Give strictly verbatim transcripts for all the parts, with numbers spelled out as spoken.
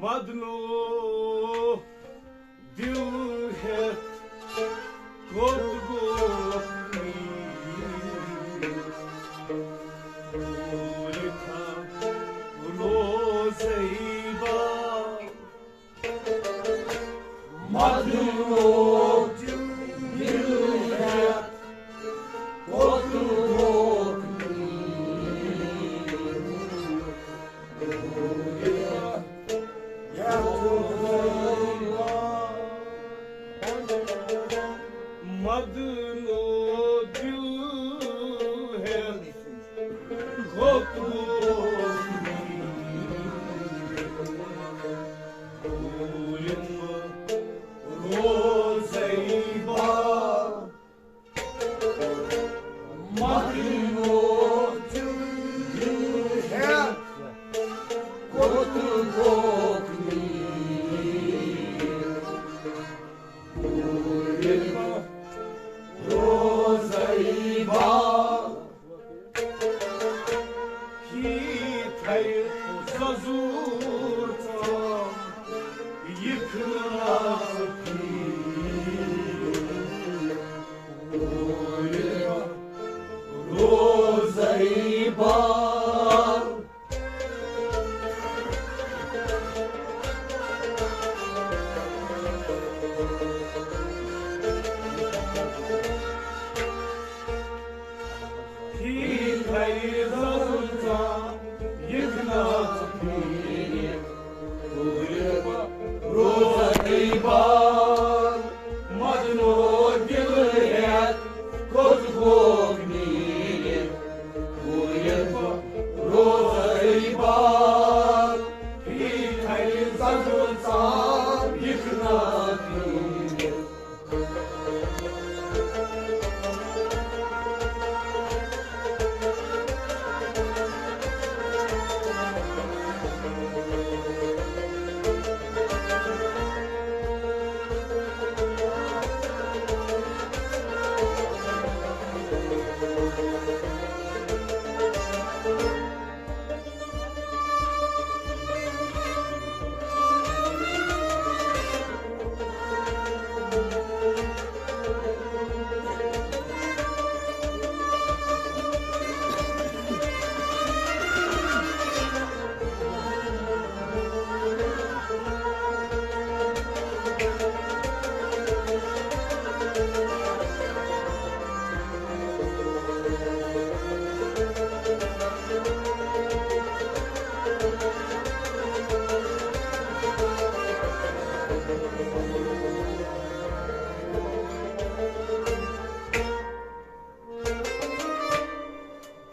مدنو دل ہیتھ کوٚت گوٚو میٖر؟ دوٗرِ تھا روزے با۔ مدنو دل ہیتھ کوٚت گوٚو میٖر؟ مدنو دل ہیتھ کوٚت گوٚو میٖر؟ روزے با۔ مدنو دل ہیتھ کوٚت گوٚو میٖر؟ روزے با۔ ہی تھے ززور ژا یِکھ ناز روزے با۔ ہی تھے ززور ژا یِکھ ناز روزے با۔ مدنو دل ہیتھ کوٚت گوٚو میٖر؟ روزے با۔ ہی تھے ززور ژا یِکھ ناز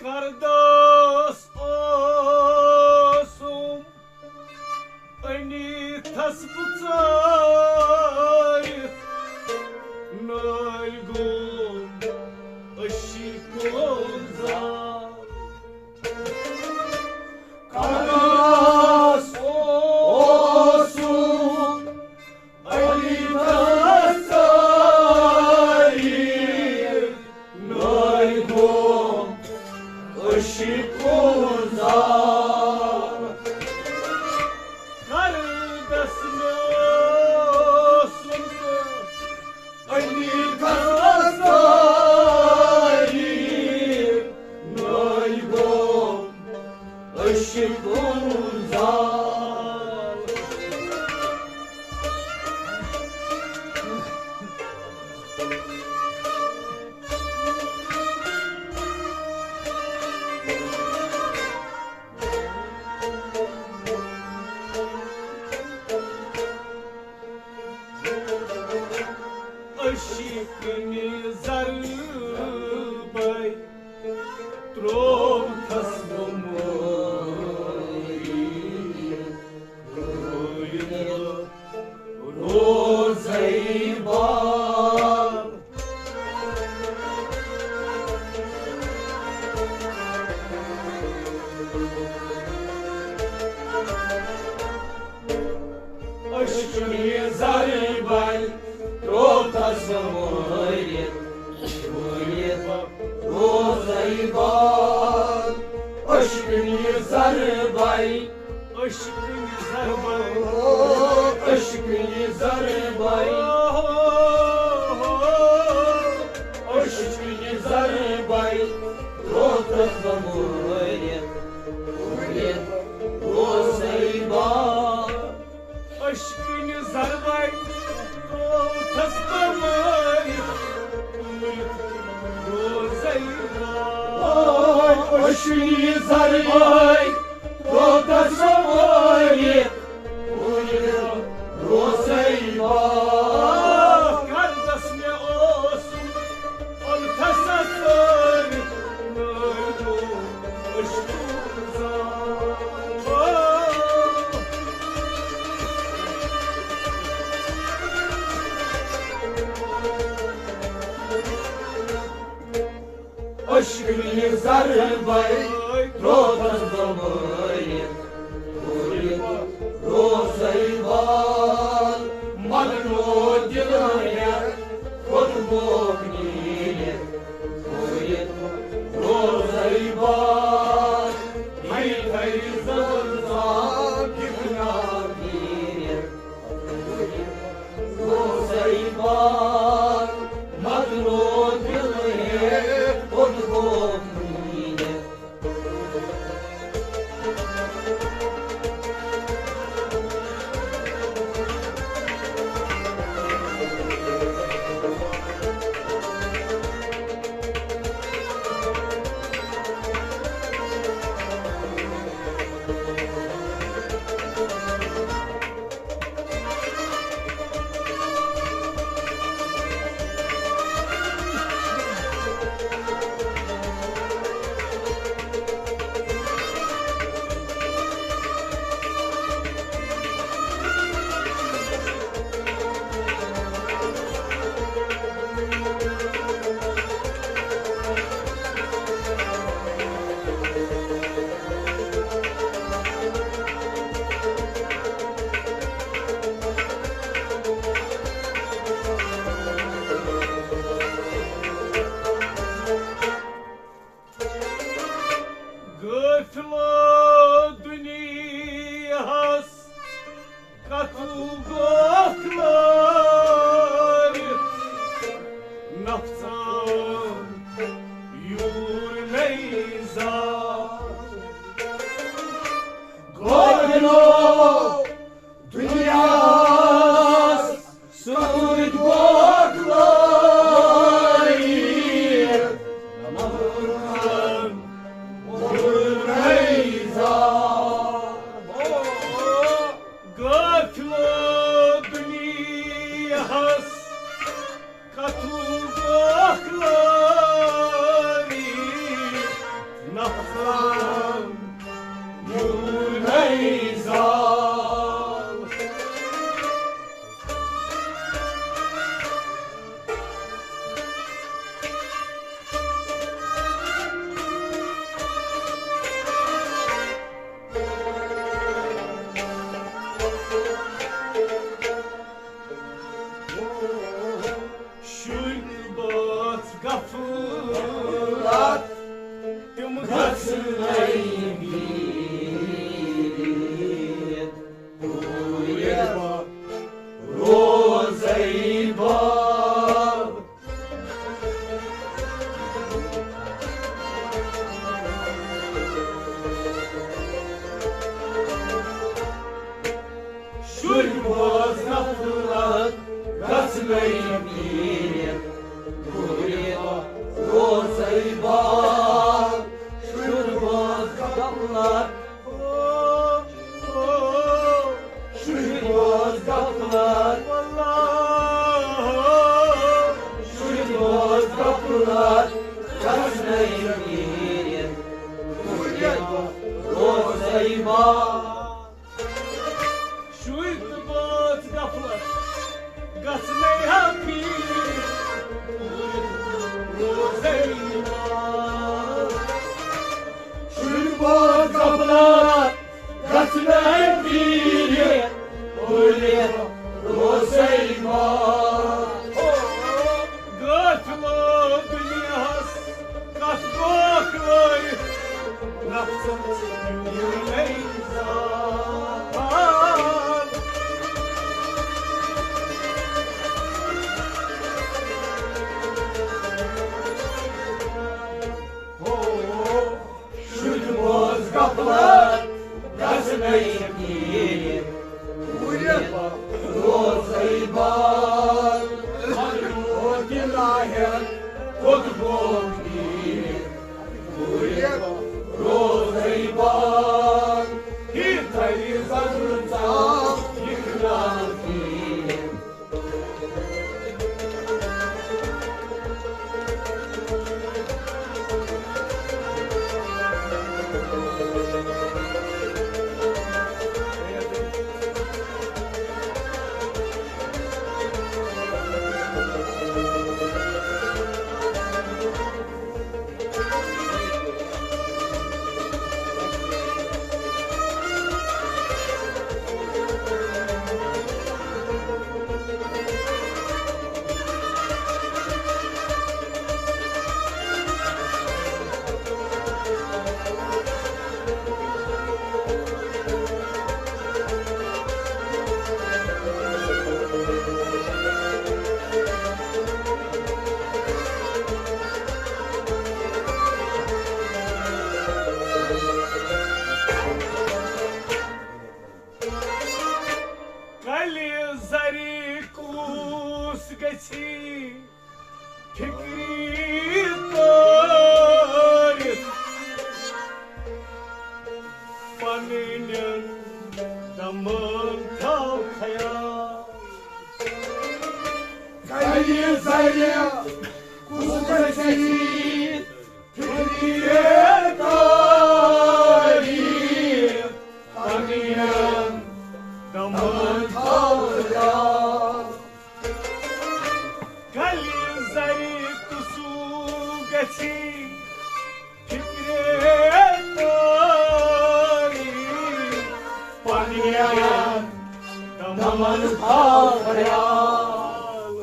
کرداس اوسُم أنِتھس بہٕ ژٲرِتھ، نٲلۍ گوٚم عشقُن زال۔ کرداس اوسُم علی دستاری، نٲلۍ گوٚم عشقُن زال۔ کردس مےٚ اوسُم علی دستاری، نٲلۍ گوٚم عشقُن زال۔ عشقٕنہِ ضربے ترووتھس بہٕ مٲرِتھ، روزے بال۔ عشقٕنہِ ضربے ترووتھس مٲرِتھ، مٲرِتھ روزے بال۔ عشقٕنہِ ضربے، عشقٕنہِ ضربے یہِ زرباے، عشق یہِ زرباے، روتس بمٲرِتھ روزے بار۔ عشق یہِ زرباے، روتس بمٲرِتھ روزے بار۔ عشق یہِ زرباے، روتس بمٲرِتھ روزے بار۔ قرضس مےٚ اوسُم الفسس سۭتۍ نٲلِو عشقُک زار۔ عشق یہِ زرباے، روتس بمٲرِتھ روزے بار۔ مگنو دِل ہٮ۪تھ خود بوک نیٖرِتھ روزے بار۔ یہِ تھٲوِو زبردست یہِ بُنیاد نیٖرِتھ روزے بار۔ مگنو دِل ہٮ۪تھ خود بوک نیٖرِتھ۔ غٲفلو دُنیاہَس کتوٗ گوکھ لٲرِتھ نفژان یوٗر نَے زار۔ غٲفلو دُنیاہَس سۭتۍ گوکھ لٲرِتھ نفژان یوٗر نَے زار۔ غٲفلو دُنیاہَس کتوٗ گوکھ لٲرِتھ نفژان یوٗر نَے زار۔ شُرۍ بٲژ غفلت، تِم گژھنَے گیٖرِتھ پوٗرِتھ روزَے باب۔ شُرۍ بٲژ غفلت گژھنَے گیٖرِتھ پوٗرِتھ روزَے باب۔ شُرۍ بٲژ غفلت، شُرۍ بٲژ غفلت، شُرۍ بٲژ غفلت گژھنَے گیٖرِتھ پوٗرِتھ روزَے باب۔ شُرۍ تہٕ بٲژ غفلت گژھنَے ہا پیٖرِتھ روزَے باب۔ شُرۍ بٲژ غفلت گژھنَے پیٖرِتھ پوٗرِتھ روزَے باب۔ غٲفلو دُنیاہَس کتھ گوکھ لٲرِتھ نفژن یوٗر نَے زار۔ علی زری کُس گژھی فکری تٲرِتھ پنٕنٮ۪ن دمن تھاو خیال۔ علی زری کُس گژھی فکری تٲرِتھ پنٕنٮ۪ن دمن تھاو خیال۔ کلی زری کُس گژھی فکرِ تٲری پننٮ۪ن دمن تھاو خیال۔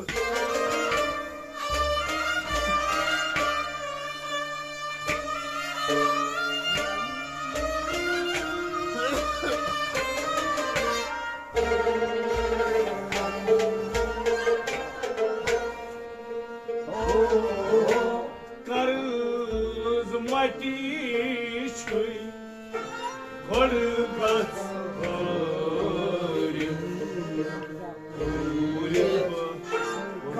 قرض مٹی چھُے گۄڈٕ گژھ ہٲرِتھ، ہٲرِتھ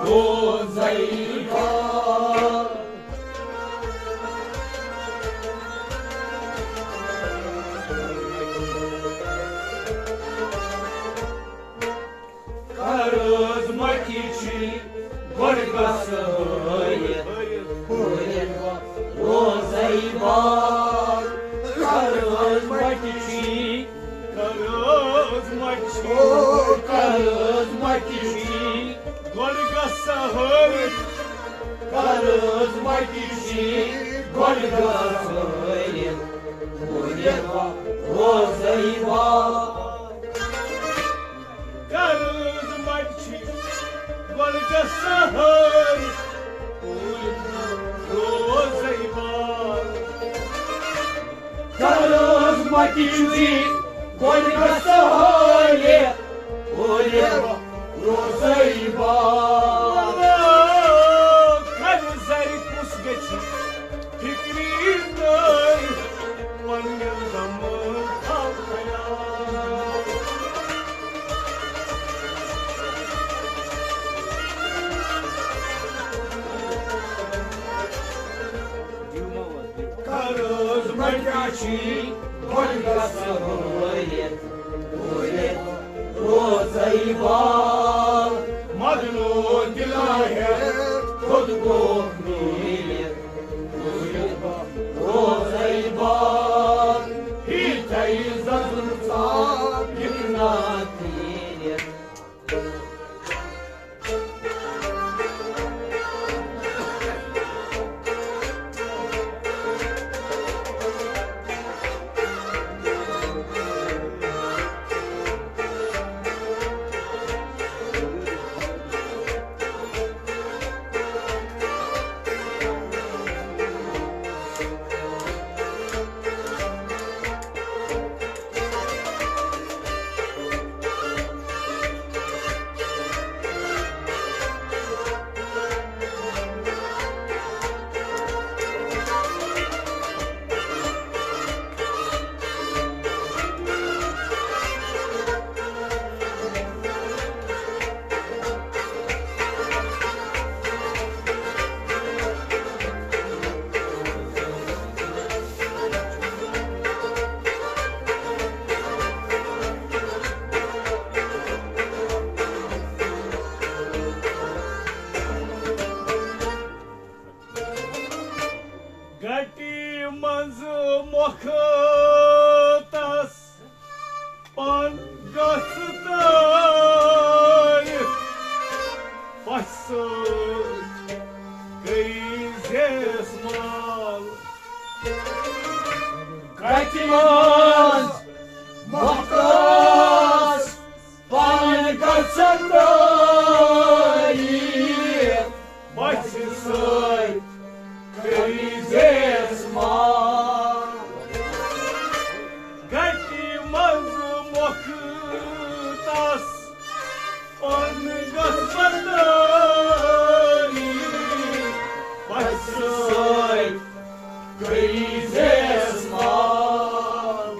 روزَے بار۔ قرض مٹی چھُے گۄڈٕ گژھ ہٲرِتھ، ہٲرِتھ روزَے بار۔ قرض مٹی چھُے، قرض مٹی چھُے، او قرض مٹی چھُے گۄڈٕ گژھ ہٲرِتھ۔ قرض مٹی چھُے گۄڈٕ گژھ ہٲرِتھ، ہٲرِتھ روزَے بار۔ قرض مٹی چھُے گۄڈٕ گژھ ہٲرِتھ، ہٲرِتھ روزَے بار۔ قرض مٹی چھُے گۄڈٕ گژھ ہٲرِتھ، ہٲرِتھ روزَے بار۔ قرض زری کُس گژھِ فکری تٲرِتھ پننٮ۪ن دمن تھاو خیال۔ قرض مٹی چھُے گۄڈٕ گژھ ہٲرِتھ، ہٲرِتھ روزَے بار۔ مدنو دِلا ہٮ۪تھ تھوٚد گوٚو میٖلِتھ، ہٲرِتھ روزَے بار۔ ہیٖتھَے زَزُن ژاو یِکنا تیٖرِتھ۔ گٹی منٛز مۄکھ تس پن گژھ تٲرِتھ پژھِ سۭتۍ کٔرۍ زیس مال۔ گٹہِ منٛز مۄکھ تس پن گژھ تٲرِتھ پژھِ سۭتۍ کٔرۍ زیس مال۔ گٹہِ منٛز مۄکھ تس پن گژھ تٲرِتھ پژھِ سۭتۍ کٔرۍ زیس مال۔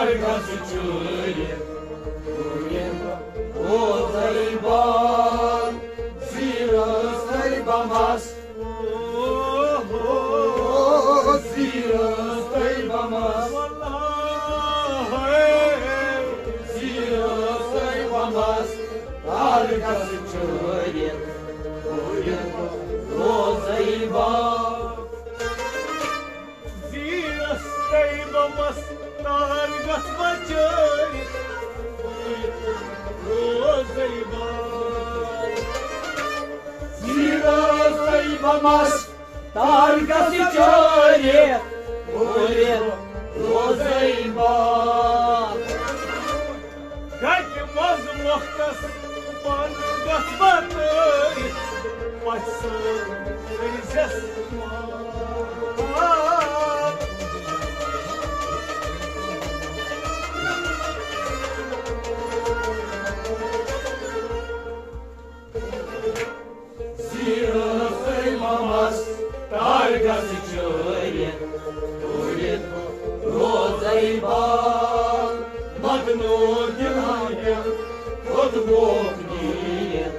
گژھِ چٲرِتھ، روزَے باد، زیٖرَس تَے بَمَس۔ زیٖرَس تَے بَمَس۔ زیٖرَس تَے بَمَس۔ تار گژھِ چٲرِتھ، روزَے باد۔ زیٖرَس تَے بَمَس تار گژھِ بچٲوِتھ، روزَے باد۔ زیٖرَس تَے بَمَس تار گژھِ چٲرِتھ، روزَے باد۔ گَتہِ منٛز وقتس پن گژھ بتٲوِتھ، پژھِ سۭتۍ کٔرۍزٮ۪س ماف۔ زیٖرَس تَے بَمَس تار گژھِ چٲرِتھ، روزَے باد۔ مدنو دِلہٕ ہامہِ کوٚت ووکھ نِیَتھ،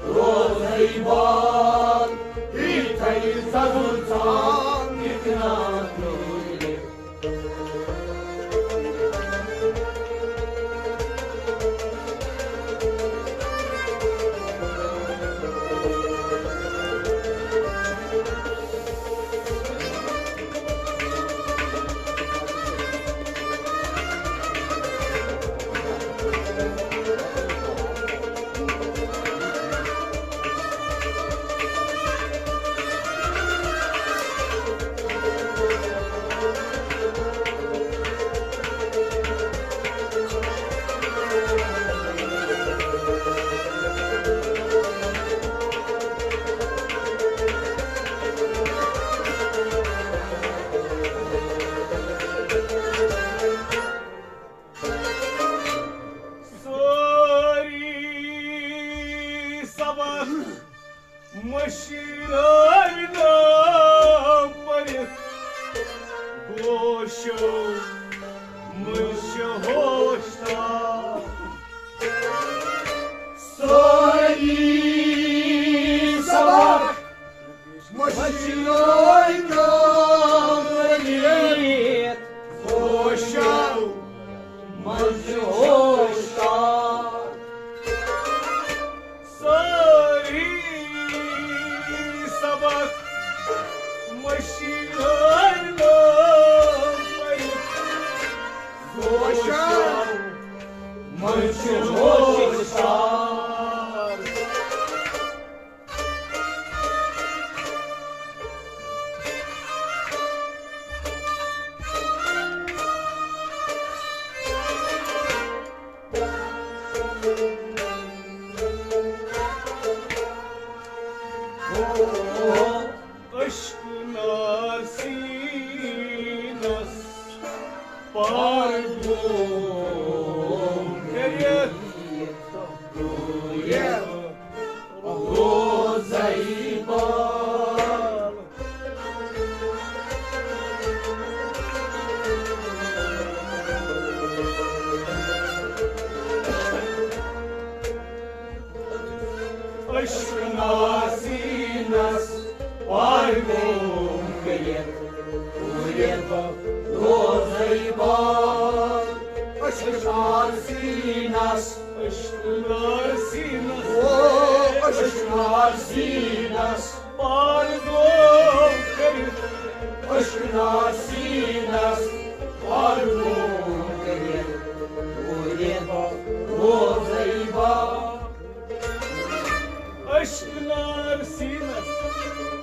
روزَے باد۔ یِتھَے سَزُر ژھان اِقرار کٔرِتھ۔ سٲری سبق مٔشرٲوۍ نہٕ پٔرِتھ، گوشو مٔنٛزۍ چھِ ہوش تار۔ سٲری سبق مٔشرٲوۍ نہٕ پٔرِتھ، گوشو مٔنٛزۍ چھِ ہوش تار۔ سٲری سبق مٔشرٲوۍ نہٕ پٔرِتھ، گوشو مٔنٛزۍ چھِ ہوش تار۔ عشق نار سینس پار گوم کٔرِتھ، روزے بال۔ عشق نار سینس پار گوم کٔرِتھ، پوٗرِ روزے باد۔ عشق نار سینس، عشق نار سینس، او عشق نار سینس، پار گوم کٔرِتھ۔ عشق نار سینس، پار گوم کٔرِتھ، پوٗرِ روزے باد۔ عشق نار سینس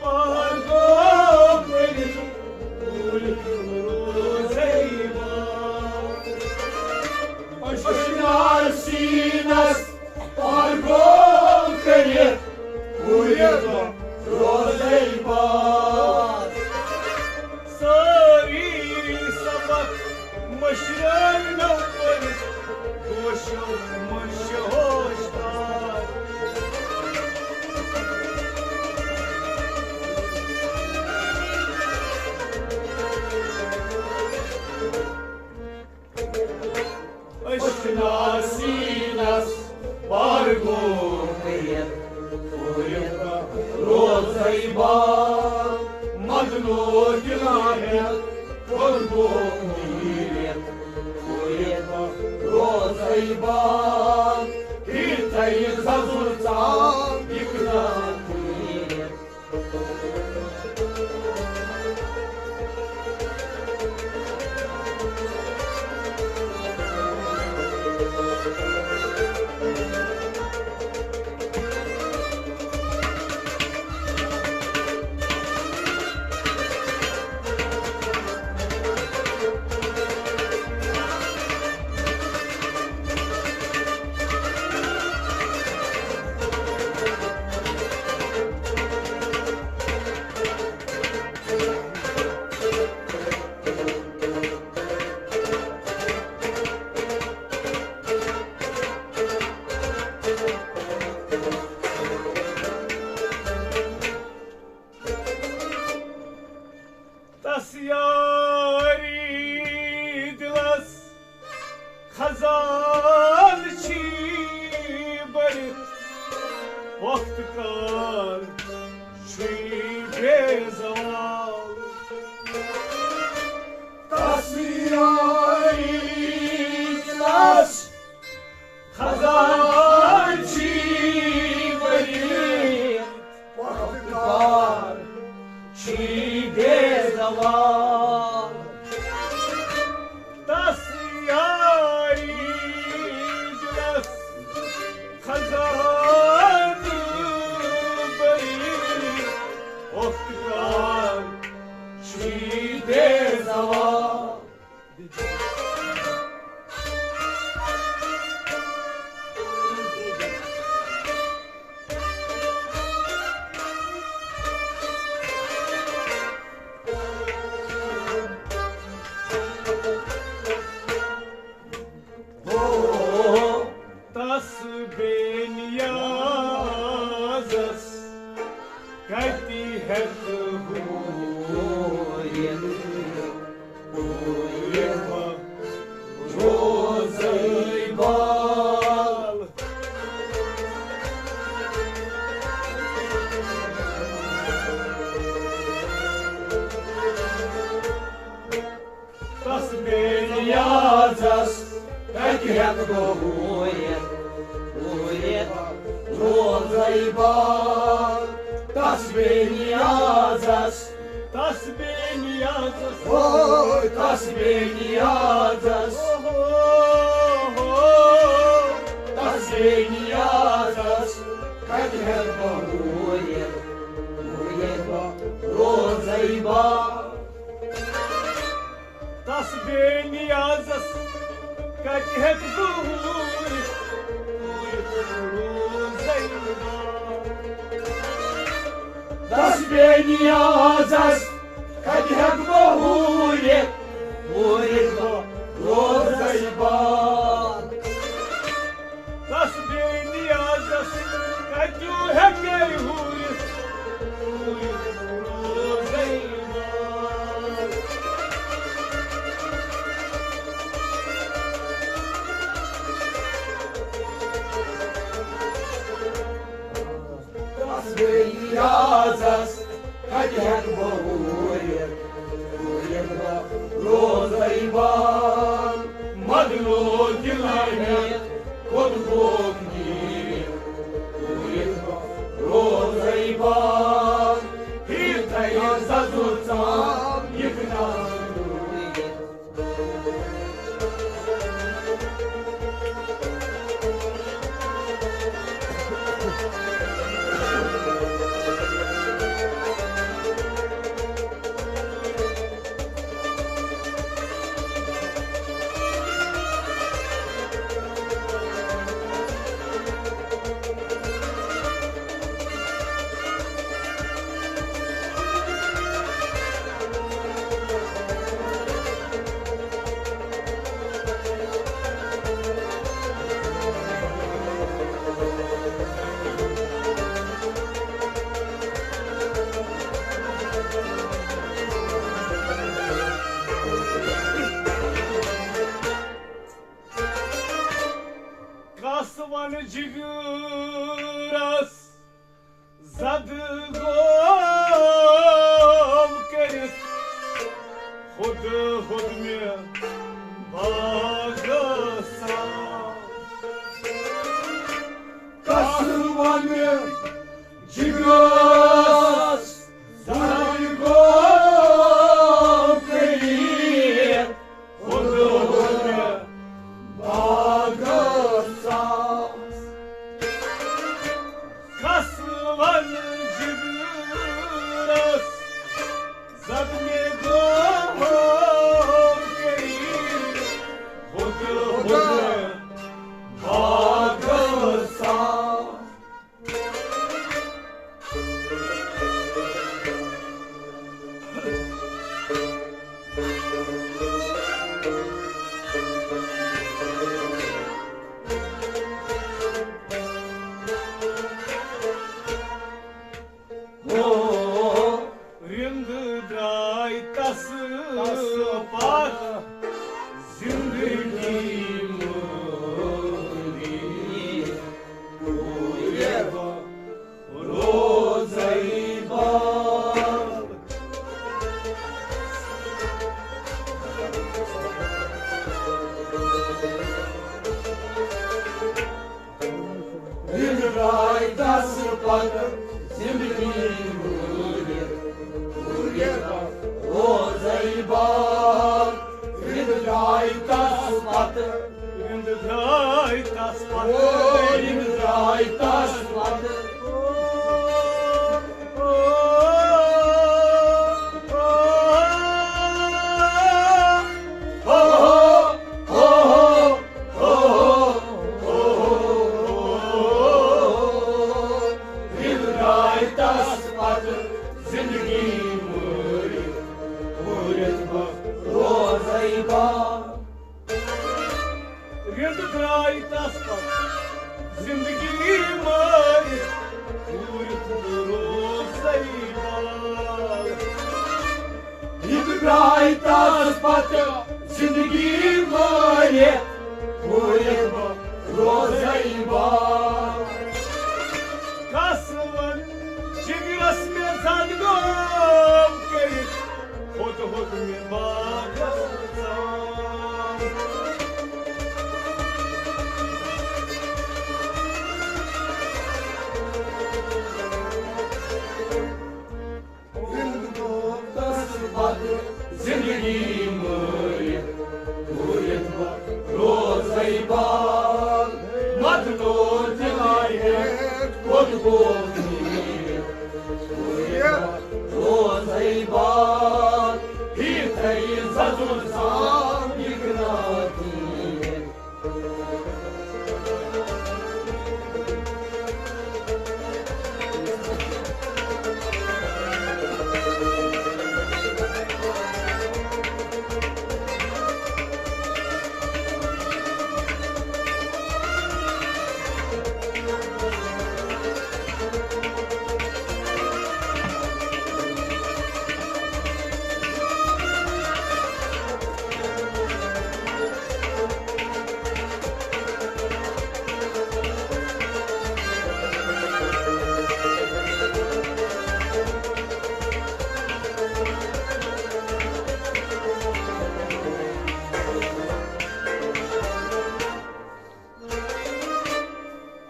پار گوم کٔرِتھ، پوٗرِ روزے باد۔ عشق نار سینس پار گوم کٔرِتھ، پوٗرِ روزے باد۔ سٲری سبق مٔشرٲوۍ نہٕ پٔرِتھ، گوشو مٔنٛزۍ چھِ ہوش تار۔ ناسینس پار گوٚو کٔرِتھ، پوٗرِتھ روزے بال مدنو دِلانٮ۪تھ کوٚر گوٚو نیٖرِتھ، پوٗرِتھ روزے بال یِتھے ززُر ژاو یِکنا نیٖرِتھ۔ تس یاری دلس خزان چھی بٔرِتھ، وقت کار چھی بے زوال۔ تس یاری دلس خزان چھی بٔرِتھ، وقت کار چھی بے زوال۔ تس یاری دلس خزان بٔرِتھ، وقت کار چھی بے زوال۔ تس بے نیازس کتہِ ہیٚکہٕ بہٕ پوٗرِتھ؟ پوٗرِتھ روزے بال۔ تس بے نیازس کتہِ ہیٚکہٕ بہٕ پوٗرِتھ؟ پوٗرِتھ روزے بال۔ تس بے نیازس، تس بے نیازس، اوے تس بے نیازس، اوہو، اوہو۔ تس بے نیازس کتہِ ہیٚکہٕ بہٕ پوٗرِتھ؟ پوٗرِتھ روزے بال۔ تس بے نیازس کتہِ ہیٚکہٕ بہٕ پوٗرِتھ؟ پوٗرِتھ روزے بال۔ تس بے نیازس کتہِ ہیٚکہٕ بہٕ پوٗرِتھ؟ پوٗرِتھ روزے بال۔ تس بے نیازس کتیو ہیٚکے ہُرِتھ، ہُرِتھ روزے بال۔ تس بے نیازس کتہِ ہیٚکہٕ بہٕ پوٗرِتھ؟ پوٗرِتھ روزے بال۔ مدنو دِلانٮ۪تھ کوٚت گوٚو نیٖرِتھ؟ پوٗرِتھ روزے بال۔ یِتھے ززُر ژاو یِکنا نیٖرِتھ۔ جگرس زد گوم کٔرِتھ، ہُد ہُد مےٚ باغس سان۔ کس ونہِ جگرس زد گوم کٔرِتھ، ہُد ہُد مےٚ باغس سان۔ کس ون جگرس زد مےٚ گوم کٔرِتھ، ہُد ہُد مےٚ باغس سان۔ ہو، رِند درٛاے تس پتھ زندگی مٲری، روزے باد۔ رِند درٛاے تس پتہٕ زندگی مٲرِتھ، مٲرِتھ روزے باد۔ رِند درٛاے تس پتہٕ، رِند درٛاے تس پتہٕ، او، رِند درٛاے تس پتہٕ۔ رِند درٛاے تس پتہٕ زندگی مٲرِتھ، مٲرِتھ بہٕ روزے باد۔ رِند درٛاے تس پتہٕ زندگی مٲرِتھ، مٲرِتھ بہٕ روزے باد۔ رِند درٛاے تس پتہٕ زندگی مٲرِتھ، مٲرِتھ بہٕ روزے باد۔ کس ون جگرس مےٚ زد گوم کٔرِتھ، ہُد ہُد مےٚ باغس ژاو۔ زِندٕ گوٚو تس پتہٕ زِندگی مٲرِتھ، مٲرِتھ بہٕ روزے باد۔ مدلو تِلایت کوٚت گوٚو نیٖرِتھ، مٲرِتھ بہٕ روزے باد۔ یِتھے ززُر سان یہِ گرٛاو تیٖر۔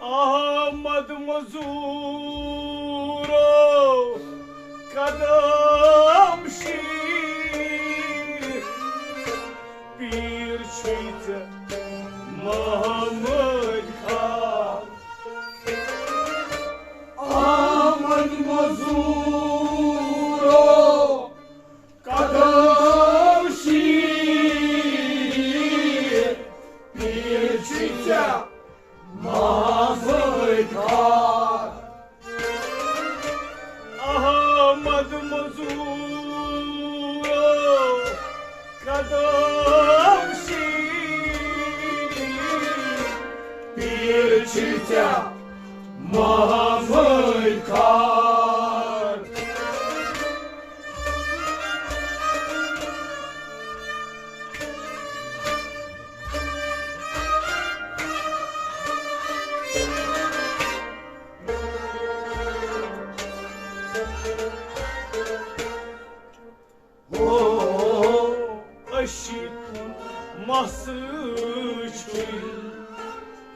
احمد مزورو قدم شیٖر، پیٖر چھُے ژےٚ محمد خان۔ احمد مزورو قدم شیٖر، پیٖر چھُے ژےٚ محمد خان۔ احمد مزورو قدم شیٖر، پیٖر چھُے ژےٚ محمد خان۔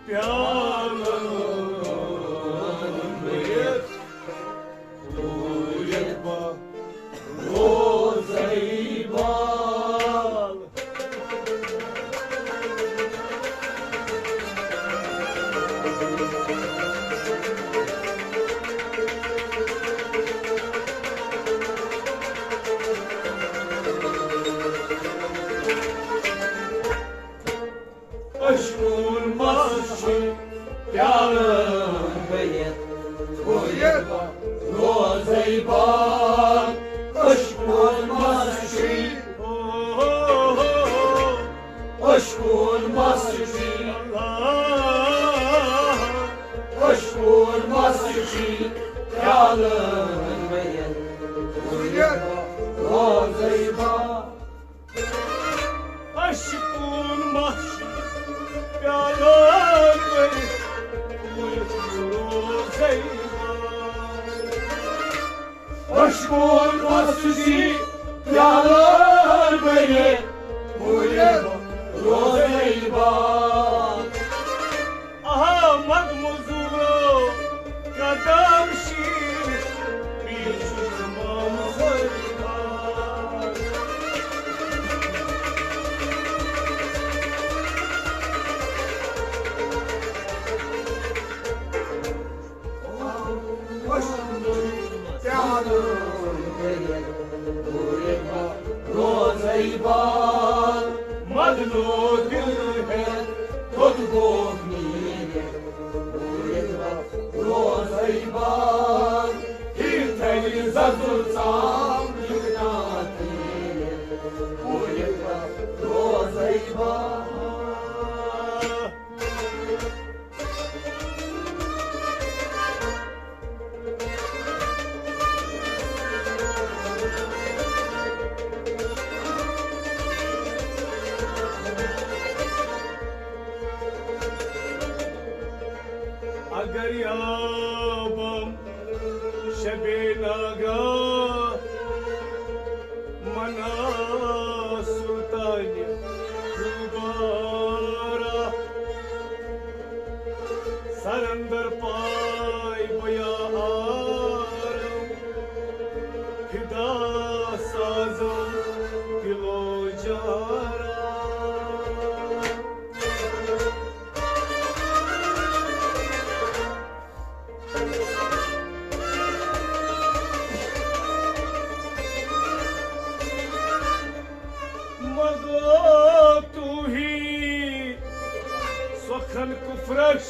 پیالہٕ بٔرِتھ، بوٗلِتھ بہٕ روزَے بال۔ عشقُن مَس چھُ پیالہٕ بٔرِتھ، بوٗلِتھ بہٕ روزَے بال۔ عشقُن مَس چھُ، عشقُن مَس چھُ، عشقُن مَس چھُ پیالہٕ بٔرِتھ، بوٗلِتھ بہٕ روزَے بال۔ عشقُن مَس چھُ پیالہٕ بٔرِتھ، بوٗلِتھ روزَے بال۔ عشقُن مَس چھُ پیالہٕ بٔرِتھ، بوٗلِتھ روزَے بال۔ احمد مزورو قدم شیٖرِتھ، پیٖشُک منظر بال۔ روزَے بال، مدنو دل ہے، توٚت گوٚو میٖرِتھ۔ روزَے بال، یِتھَے زَزُر ژام یِکنا تیٖرِتھ۔ روزَے بال۔ اگر یابم شبِ ناگاہ منا سلطانِ دوبارہ۔ سر اندر پاے بیا عالم، فدا سازم دل و جارہ۔ مگو تو ہی سخن کفرش،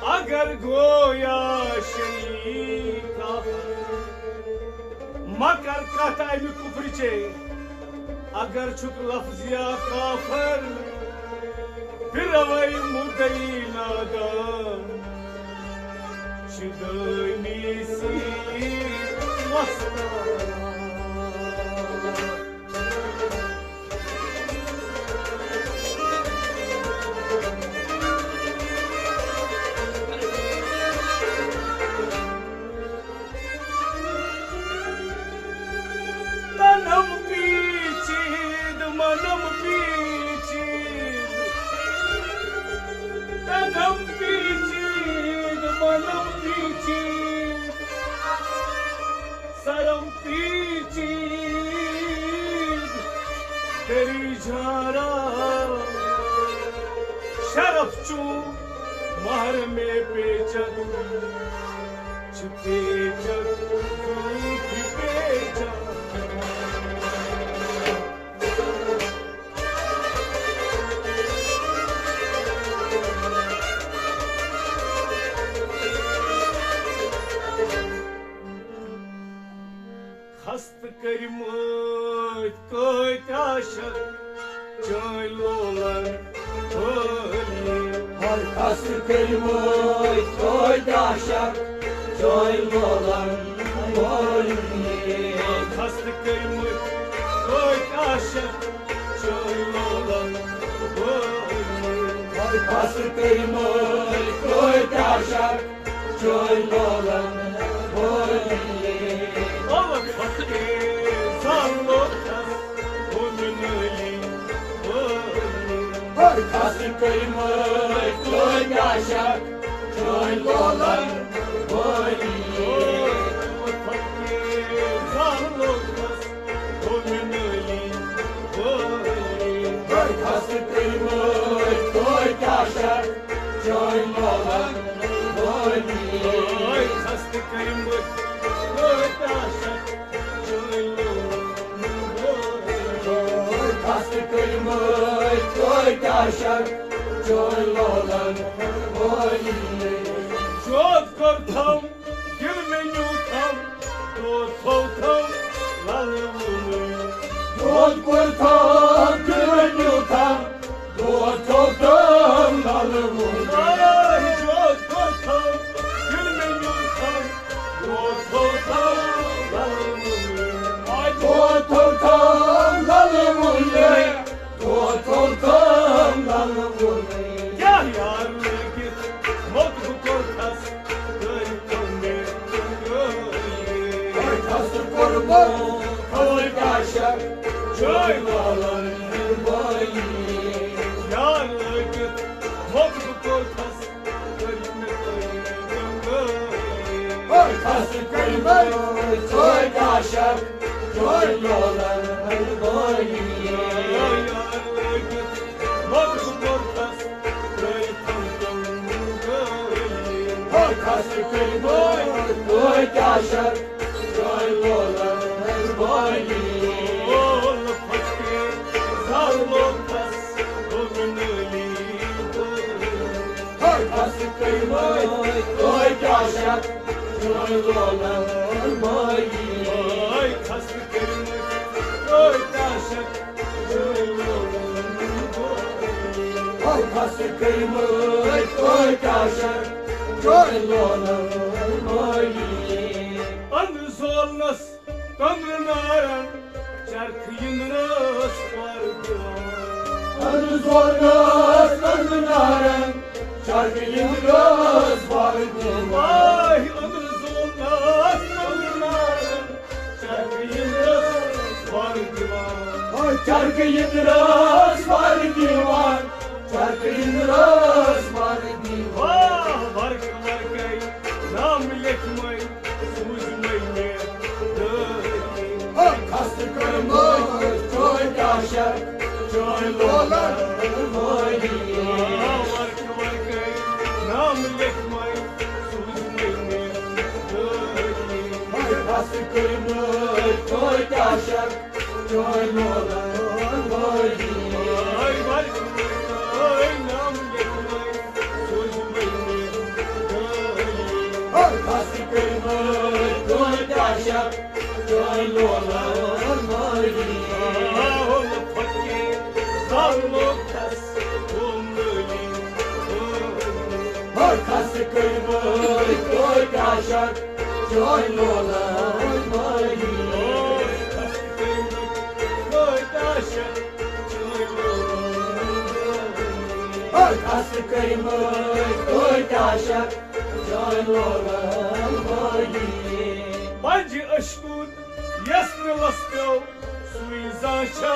اگر گویا شیعی کافر۔ مہ کر کتھ امہِ کفرچے، اگر چھُکھ لفظیا کافر، پھرَوَے مُدعی نادان، چھِ دٲنی سۭتۍ وۄستان۔ تنم پیچید، منم پیچید، تنم پیچید، منم پیچید، سرم پیچید، تیری جھارا شرف چون مہر میں پیچد۔ چھِ پیچد، چھِ پیچد۔ خستہٕ کٔرۍ مٕتۍ کٲتۍ عاشق چٲنۍ لولن وٲلۍ۔ ہر خستہٕ کٔرۍ مٕتۍ کٲتۍ عاشق چٲنۍ لولن وٲلۍ۔ خستہٕ کٔرۍ مٕتۍ کٲتۍ عاشق چٲنۍ لولن وٲلۍ۔ ہر خستہٕ کٔرۍ مٕتۍ کٲتۍ عاشق چٲنۍ لولن وٲلۍ۔ اولکھ پھۄکھے زالوکھس ووٚن نٲلی۔ خس کٔرمٕتۍ کۭتیٛاہ شکھ چٲنۍ لولن وٲلی۔ خس کٔرمٕتۍ کۭتیٛاہ شکھ چٲنۍ لولن وٲلی۔ خس کٔرمٕتۍ کۭتیٛاہ شکھ چٲنۍ لولن وٲلی۔ خس کٔرمٕتۍ کۭتیٛاہ شکھ چٲنۍ لولن وٲلی۔ شوق کوٚرتھم، دل مےٚ نیوٗتھم، دود تھووتھم للہٕ وُنُے۔ دود کوٚرتھم، دل مےٚ نیوٗتھم، دود تھووتھم للہٕ وُنُے۔ آے، دود کوٚرتھم، دل مےٚ نیوٗتھم، دود تھووتھم للہٕ وُنُے۔ آے، دود تھووتھم للہٕ وُنُے۔ دود تھووتھم للہٕ وُنُے۔ کیٛاہ یار لٲگِتھ موٚت بہٕ کوٚرتھس، کٔرۍ تو مےٚ گٲلی۔ کوٚرتھس کوٚرمُت، کوٚر کیٛاہ شک، چٲنۍ لولن وٲلی۔ یار لٲگِتھ موٚت بہٕ کوٚرتھس، کٔرۍ مےٚ تۄہہِ گٲلی۔ کوٚرتھس کٔرمٕتۍ، کوٚر کیٛاہ شک، چٲنۍ لولن وٲلی۔ یار لٲگِتھ موٚت بہٕ کوٚرتھس، ترٛٲوِتھ تھم تِم گٲلی۔ ہو خس کٔرمٕتۍ کۭتیٛاہ شکھ چٲنۍ لولن وٲلی۔ اول فقیٖر زالوکس دوٚپُن علی۔ ہو خس کٔرمٕتۍ کۭتیٛاہ شکھ چٲنۍ لولن وٲلی۔ ہو خس کٔرمٕتۍ کۭتیٛاہ شکھ ہو خس کٔرمٕتۍ کۭتیٛاہ شکھ چٲنۍ لولن وٲلی۔ اَنہٕ زولنس کۄنٛگہٕ نارن، چرکھٕ یِنٛدرس وَر دِوان۔ اَنہٕ زولنس کۄنٛگہٕ نارن، چرکھٕ یِنٛدرس وَر دِوان۔ آے، اَنہٕ زولنس کۄنٛگہٕ نارن، چرکھٕ یِنٛدرس وَر دِوان۔ ہو چرکھٕ یِنٛدرس وَر دِوان، چرکھٕ یِنٛدرس وَر دِوان۔ واہ، ورقہٕ ورقے نام لیکھمَے، سوٗزمَے مےٚ دٲدی۔ ہو خس کٔرمٕتۍ کۭتیٛاہ شکھ چٲنۍ لولن وٲلی۔ واہ، ورقہٕ ورقے نام لیکھمَے، سوٗزمَے مےٚ دٲدی۔ ہو خس کٔرمٕتۍ کۭتیٛاہ شکھ چٲنۍ لولن وٲلی۔ ہو خس کٔرمٕتۍ کۭتیٛاہ شکھ چٲنۍ لولن وٲلی۔ ہو خس کٔرمٕتۍ کۭتیٛاہ شکھ چٲنۍ لولن وٲلی۔ ہو خس کٔرمٕتۍ کۭتیٛاہ شکھ چٲنۍ لولن وٲلی۔ پنجہِ اشکُن یس نہٕ لس پیوٚو، سُے زانٛہہ چھا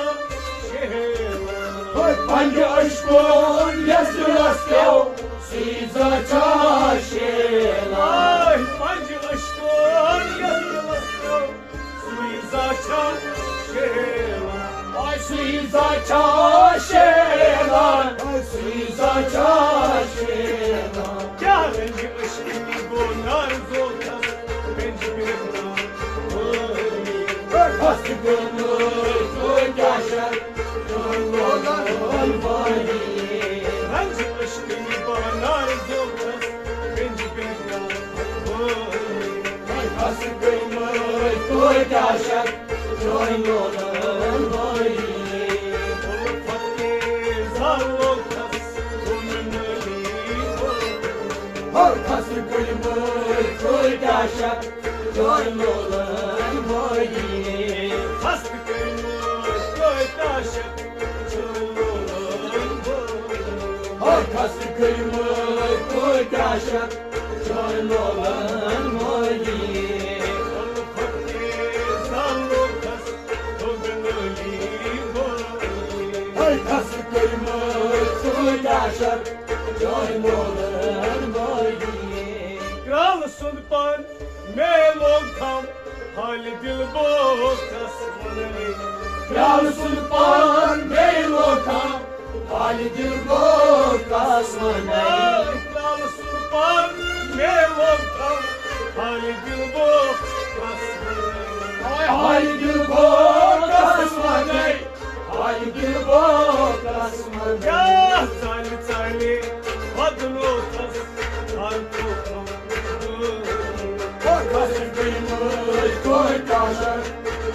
شیلان۔ ہو پنجہِ اشکُن یس نہٕ لس پیوٚو، سُے زانٛہہ چھا شیلان۔ آے، پنجہِ اشکُن یس نہٕ لس پیوٚو، سُے زانٛہہ چھا شیلان۔ آے، سُے زانٛہہ چھا شیلان۔ آے، سُے زانٛہہ چھا شیلان۔ کیٛاہ رنجہِ عشقٕکۍ گوٚو نار زوتھس، رنجہِ گرفتار۔ ہست گوٚمُت کۭتیٛاہ شکھ چٲنۍ لولن وٲلی۔ رنجہِ عشقٕکۍ گوٚو نار زوتھس، رنجہِ گرفتار۔ ہست گٔمٕتۍ کۭتیٛاہ شکھ چٲنۍ لولن وٲلی۔ الفت کے زالوکس گوٚو نٲلی۔ ہو خس کٔرمٕتۍ کۭتیٛاہ شکھ چٲنۍ لولن وٲلی۔ خس کٔرمٕتۍ کۭتیٛاہ شکھ چٲنۍ لولن وٲلی۔ ہو خس کٔرمٕتۍ کۭتیٛاہ شکھ چٲنۍ لولن وٲلی۔ الفت کے زالوکس گوٚو نٲلی۔ ہو خس کٔرمٕتۍ کرٛالہٕ سُنٛد پان مےٚ لوگ تھم، حالہِ دِل بوکس وَنَے۔ کرٛالہٕ سُنٛد پان مےٚ لوگ تھم، حالہِ دِل بوکس وَنَے۔ کرٛالہٕ سُنٛد پان مےٚ لوگ تھم، حالہِ دِل بوکس وَنَے۔ حالہِ دِل بوکس وَنَے۔ حالہِ دِل بوکس وَنَے۔ کیٛاہ ژالہِ ژالہِ بدلوتھس ہر کوکھم۔ کوکھس گٔیمٕتۍ کوکاشر،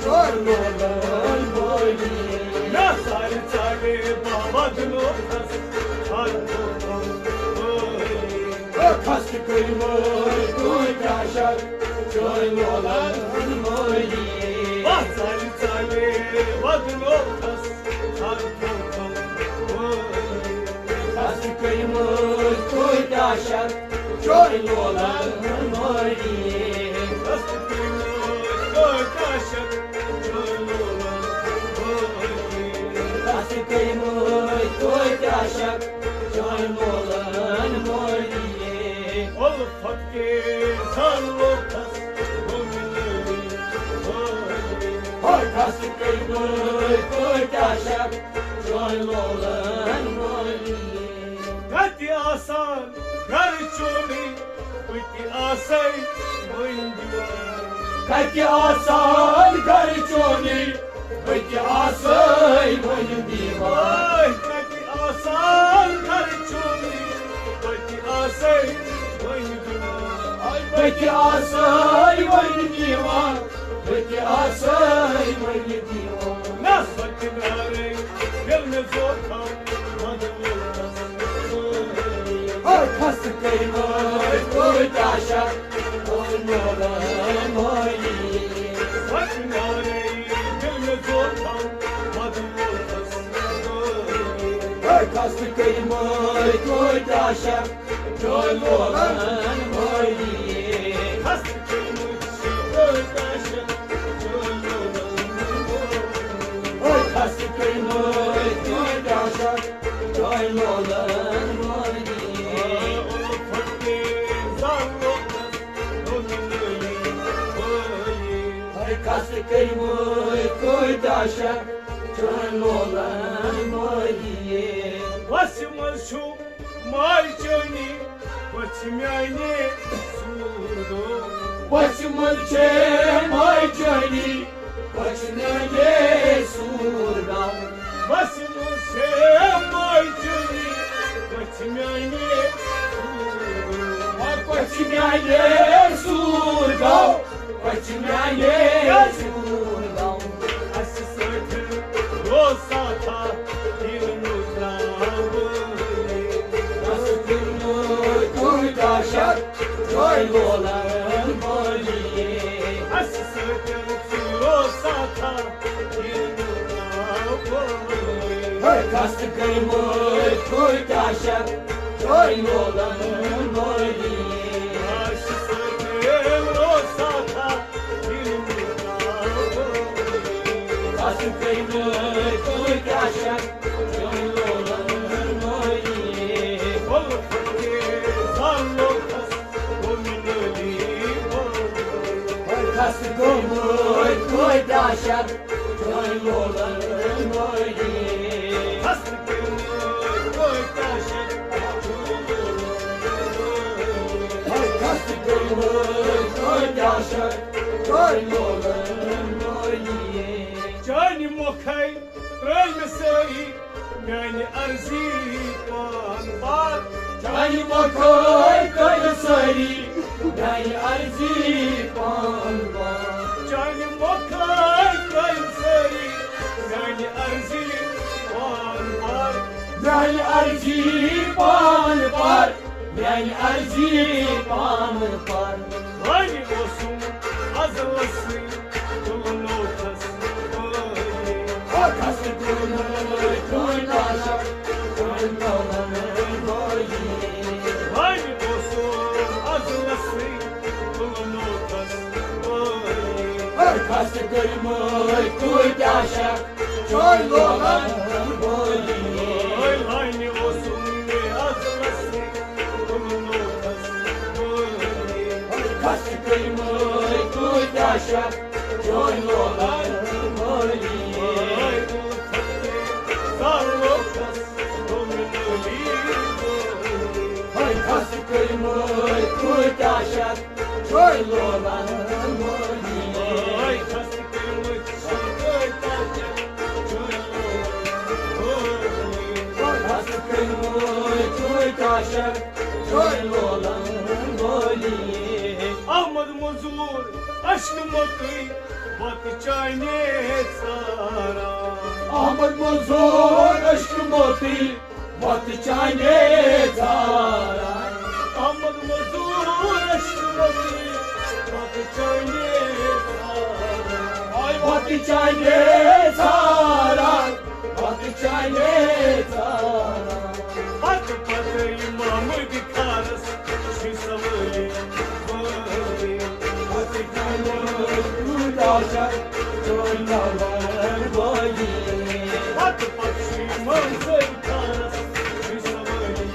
چور لولن مٲلی۔ کیٛاہ ژالہِ ژالہِ بدلوتھس ہر کوکھم۔ کوکھس گٔیمٕتۍ کوکاشر، چور لولن مٲلی۔ کیٛاہ ژالہِ ژالہِ بدلوتھس کس کٔرمٕژ کۭتیٛاہ شک، چٲنۍ لولن مٲری۔ کس کٔرمٕژ کۭتیٛاہ شک، چٲنۍ لولن مٲری۔ کس کٔرمٕژ کۭتیٛاہ شک، چٲنۍ لولن مٲری۔ الفت کے زن لوکس گوٚو مےٚ لٲری۔ ہاے کس کٔرمٕژ کۭتیٛاہ شک، چٲنۍ لولن مٲلی۔ کتہِ آسان گرٕ چونٕے، بہٕ تہِ آسے وۄنۍ دیوان۔ کتہِ آسان گرٕ چونٕے، بہٕ تہِ آسے وۄنۍ دیوان۔ آے، کتہِ آسان گرٕ چونٕے، بہٕ تہِ آسے وۄنۍ دیوان۔ آے، بہٕ تہِ آسے وۄنۍ دیوان۔ بہٕ تہِ آسے وۄنۍ دیوان۔ نہ سۄ تہِ نارے، ییٚلہِ مےٚ زور تھاو، مگر مےٚ تس۔ ہے کھس کٔرۍ وٲے کۭتیٛاہ شک، او میون مٲلی۔ سۄ تہِ نارے، ییٚلہِ مےٚ زور تھاو، مگر مےٚ تس۔ ہے کھس کٔرۍ وٲے کۭتیٛاہ شک، چٲنۍ لولن مٲلی۔ کھس کٔرۍ وٲے کۭتیٛاہ شک، چٲنۍ لولن مٲلی۔ ہے کھس کٔرۍ وٲے کۭتیٛاہ شک، چٲنۍ لولن مٲلی۔ ہے کھس کٔرۍ وٲے کۭتیٛاہ شک، چٲنۍ لولن مٲلی۔ وسہِ منٛز چھُ ماے چٲنی، وسہِ میانہِ سوٗر گوٚو۔ وسہِ منٛز چھے ماے چٲنی، وسہِ میانہِ سوٗر گوٚو۔ وسہِ منٛز چھے ماے چٲنی، وسہِ میانہِ سوٗر گوٚو۔ وسہِ میانہِ سوٗر گوٚو۔ پٔتمہِ اندے ژوٗر گوٚو۔ اسہِ سۭتۍ روز ساتھا، ییٚلہِ نہٕ درٛاو۔ اسہِ کوٚرمُت کوٗتاہ شک، چٲنۍ لولن مٲلی۔ اسہِ سۭتۍ ژٕ روز ساتھا، ییٚلہِ نہٕ درٛاو۔ ہے، کس کٔرمٕتۍ کوٗتاہ شک، چٲنۍ لولن مٲلی۔ کس کٔرمٕتۍ کوٗتاہ شک، چٲنۍ لولن مٲلی۔ کس کٔرمٕتۍ کوٗتاہ شک، چٲنۍ لولن مٲلی۔ کس کٔرمٕتۍ کوٗتاہ شک، چٲنۍ لولن مٲلی۔ کس کٔرمٕتۍ کوٗتاہ شک، چٲنۍ لولن مٲلی۔ چانہِ مۄکھے ترٲوۍ مےٚ سٲری میانہِ عرضی پان پار۔ چانہِ مۄکھے ترٲوۍ مےٚ سٲری میانہِ عرضی پان پار۔ چانہِ مۄکھے ترٲوۍ مےٚ سٲری میانہِ عرضی پان پار۔ میانہِ عرضی پان پار۔ میانہِ عرضی پان پار۔ وۄنۍ اوسُم ازلسٕے تُلنوتھس بٲیی۔ او کس تُلنوتھ بٲیی۔ وۄنۍ اوسُم ازلسٕے تُلنوتھس بٲیی۔ او کس گٔے مٲلۍ کۭتیٛاہ شک، چٲنۍ لولن بٲیی۔ وۄنۍ اوسُم کٔرمٕتۍ کۭتیٛاہ شکھ چٲنۍ لولن وٲلی۔ ہے، کھس کٔرمٕتۍ کۭتیٛاہ شکھ چٲنۍ لولن وٲلی۔ کھس کٔرمٕتۍ کۭتیٛاہ شکھ چٲنۍ لولن وٲلی۔ احمد مزور اشکمتٕے وتہٕ چانے ژاران۔ احمد مزور اشکمتٕے وتہٕ چانے ژاران۔ احمد مزور اشکمتٕے وتہٕ چانے ژاران۔ آے وتہٕ چانے ژاران۔ وتہٕ چانے ژاران۔ پتہٕ پتہٕ امام بخارس چھِ سوٲری وٲری۔ پتہٕ کھنو کۭتیٛاہ شکھ چٲنۍ لولن وٲلی۔ پتہٕ پتہٕ چھِ امام بخارس چھِ سوٲری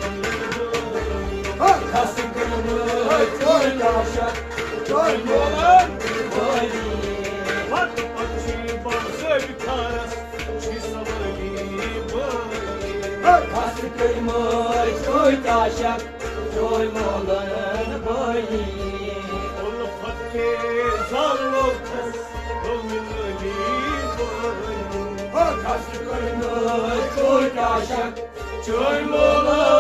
وٲری۔ کھس کٔرمٕتۍ کۭتیٛاہ شکھ چٲنۍ لولن وٲلی۔ پتہٕ پتہٕ چھِ امام بخارس چھِ سوٲری وٲری۔ کھس کٔرمٕتۍ کۭتیٛاہ شکھ چٲنۍ لولن وٲلی۔ الفت کے زالو کھس گوٚو مِلٲنی وٲلی۔ کھس کٔرمٕتۍ کۭتیٛاہ شکھ چٲنۍ لولن